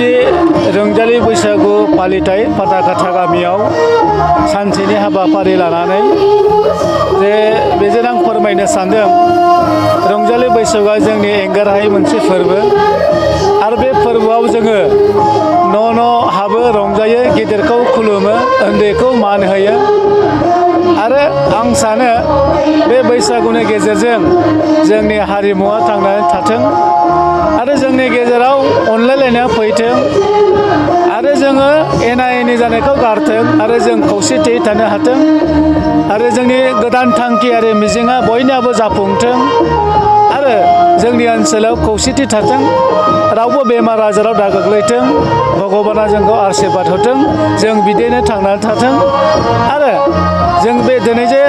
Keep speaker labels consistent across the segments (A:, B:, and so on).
A: नैथि रंजालि बैसागु फालिथाय फाथाखाथा गामियाव सानसेनि हाबाफारि लानानै बेजों आं फोरमायनो सानदों रंजालि बैसागुआ जोंनि एंगारहायै मोनसे फोरबो आरो बे फोरबोआव जोङो न' हाबो रंजायो, गिदिरखौ खुलुमो, उन्दैखौ मान होयो आरो आं सानो बे बैसागुनि गेजेरजों जोंनि हारिमुवा थांनानै थाथों आरो जोंनि गेजेराव अनलायलायनाया फैथों आरो जोङो एना एनि जानायखौ गारथों आरो जों खौसेथियै थानो हाथों आरो जोंनि गोदान थांखि आरो मिजिंआ बयनियाबो जाफुंथों आरो जोंनि ओनसोलाव खौसेथि थाथों, रावबो बेमार आजाराव दा गोग्लैथों, भगबाना जोंखौ आशीर्बाद होथों, जों बिदिनो थांनानै थाथों आरो जों बे दिनै जे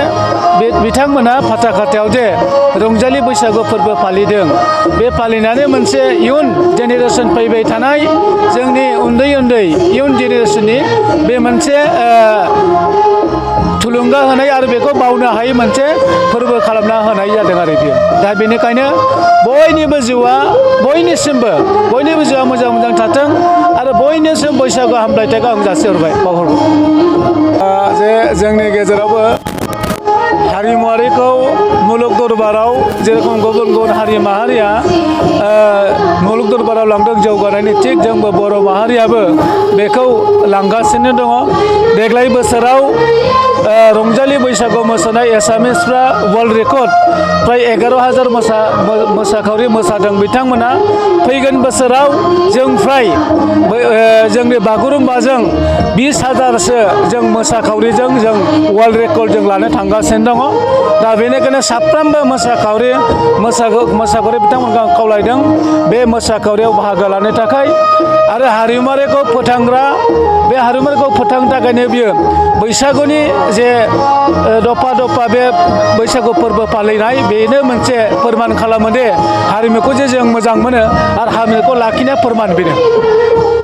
A: बिथांमोना फाथाखाथायाव जे रंजालि बैसागु फोरबो फालिदों, बे फालिनानै मोनसे इयुन जेनेरेसन फैबाय थानाय जोंनि उन्दै इयुन जेनेरेसननि बे मोनसे थुलुंगा होनाय आरो बेखौ बावनो हायै मोनसे फोरबो खालामना होनाय जादों आरो बियो। दा बेनिखायनो बयनिबो जिउआ मोजां थाथों आरो बयनिसिम बैसागु हामलायथायखौ आं जासिहरबाय बावहरबाय। जे जोंनि गेजेरावबो हारिमुवारिखौ मुलुग दरबाराव जेरखम गुबुन हारि माहारिया मुलुग दरबाराव लांदों जौगानायनि, थिग जोंबो बर' माहारियाबो बेखौ लांगासिनो दङ। देग्लाय बोसोराव रंजालि बैसागु मोसानाय एसामिसफ्रा वर्ल्ड रेकर्ड फ्राय 11,000 मोसाखावरि मोसादों बिथांमोना। फैगोन बोसोराव जों फ्राय जोंनि बागुरुम्बाजों 20,000सो जों मोसाखावरिजों जों वर्ल्ड रेकर्ड जों लानो थांगासिनो दङ। दा बेनिखायनो साफ्रोमबो मोसाखावरि बिथांमोनखौ आं खावलायदों बे मोसाखावरियाव बाहागो लानो थाखाय आरो हारिमुवारिखौ फोथांनो थाखायनो बियो बैसागुनि जे दफा बे बैसागु फोरबो फालिनाय बेनो मोनसे फोरमान खालामो दे हारिमुखौ जे जों मोजां मोनो आरो हारिमुखौ लाखिनाया फोरमान बेनो।